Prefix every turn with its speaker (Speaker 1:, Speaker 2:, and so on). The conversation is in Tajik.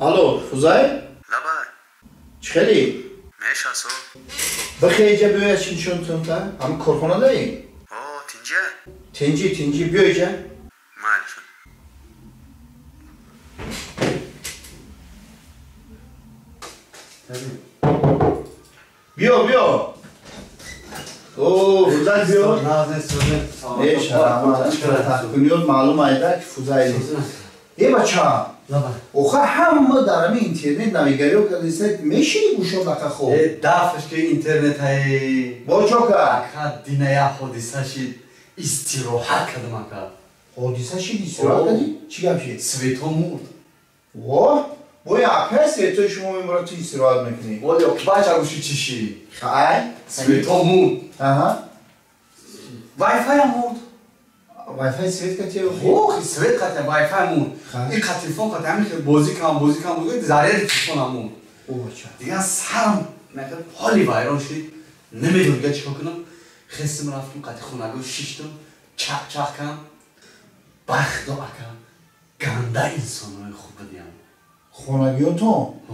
Speaker 1: Алло, Фузай?
Speaker 2: Лабай.
Speaker 1: Чӣ хелӣ?
Speaker 2: Мешасо.
Speaker 1: Бихеҷа биёя чӣ нишон тунта? Ҳами корхонадаӣ?
Speaker 2: О, тинҷа?
Speaker 1: Тинҷи, тинҷи, биёиҷа.
Speaker 2: Майли.
Speaker 1: Биё, биё. О, Фузай биё. Куниёт маълум айда ки Фузай. Е бача. Оха ҳама дар ҳами интернет навигариё кардиса мешини гӯшо дақа хоб.
Speaker 3: Э дафш ки интернет ҳай.
Speaker 1: Бо чо кард?
Speaker 3: Ака дина як ҳодиса шид, истироҳат кардам ака.
Speaker 1: Ҳодиса шид, истироҳат кардӣ? Чӣ гап шид?
Speaker 3: Свето мурд.
Speaker 1: Во? Бо ака светои шумо мемурад, ту истироҳат мекунӣ.
Speaker 3: Оли бача гӯши чӣ шид?
Speaker 1: Хай?
Speaker 3: Свето мурд.
Speaker 1: Аҳа.
Speaker 3: Вайфайам мурд.
Speaker 1: Вайфай свет кати?
Speaker 3: Ох, свет кати, вайфай мурд. Ин қа телефон кати ҳамин хел бозӣ кам, бозӣ кам, бозӣ заряди телефонам мурд.
Speaker 1: О, ча.
Speaker 3: Дигар сарам мехел ҳоли вайрон шид. Намедонам дигар чикор кунам. Хестим рафтум қати хонагоҳ шиштум, чақ-чақ кам. Бахто ака ганда инсонҳои хуб будиям.
Speaker 1: Хонагиётон?
Speaker 3: О.